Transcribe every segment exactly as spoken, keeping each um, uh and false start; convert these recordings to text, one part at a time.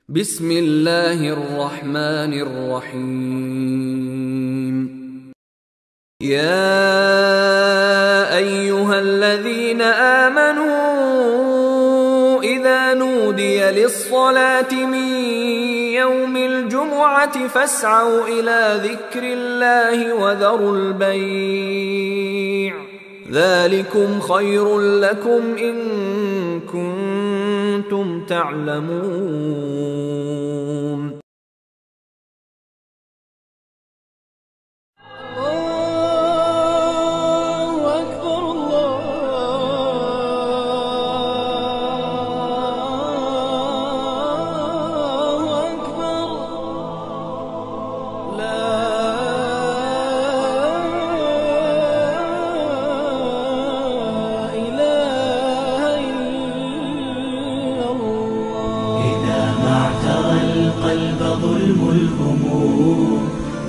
بسم الله الرحمن الرحيم. يا أيها الذين آمنوا إذا نودي للصلاة من يوم الجمعة فاسعوا إلى ذكر الله وذروا البيع، ذلكم خير لكم إن كنتم تعلمون. الله أكبر، الله أكبر. لا إله إلا الله. إذا ما اعترى القلب ظلم الهموم،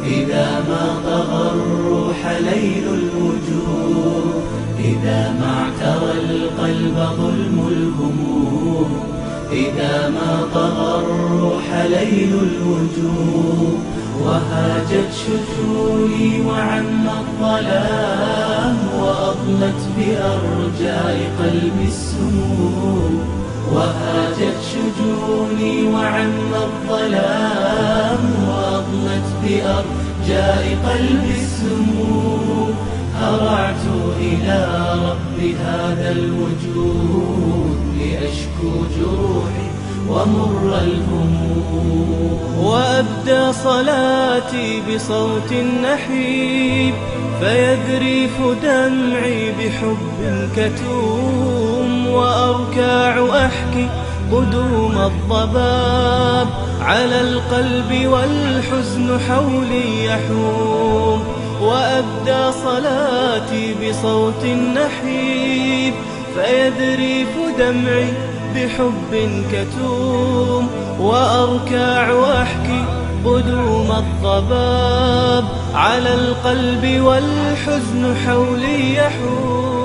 إذا ما طغى الروح ليل الوجود، إذا ما اعترى القلب ظلم الهموم، إذا ما طغى الروح ليل الوجود، وهاجت شجوني وعم الظلام، وأضلت بأرجاء قلبي السموم، وهاجت شجوني وعم الظلام، وأضلت بأرجاء قلبي السموم، هرعت إلى رب هذا الوجود لأشكو جروحي ومر الهموم. وأبدى صلاتي بصوت نحيب، فيذرف دمعي بحب كتوم، وأركع أحكي قدوم الضباب على القلب والحزن حولي يحوم. وأبدى صلاتي بصوت نحيب، فيذرف دمعي بحب كتوم، وأركع أحكي قدوم الضباب على القلب والحزن حولي يحوم.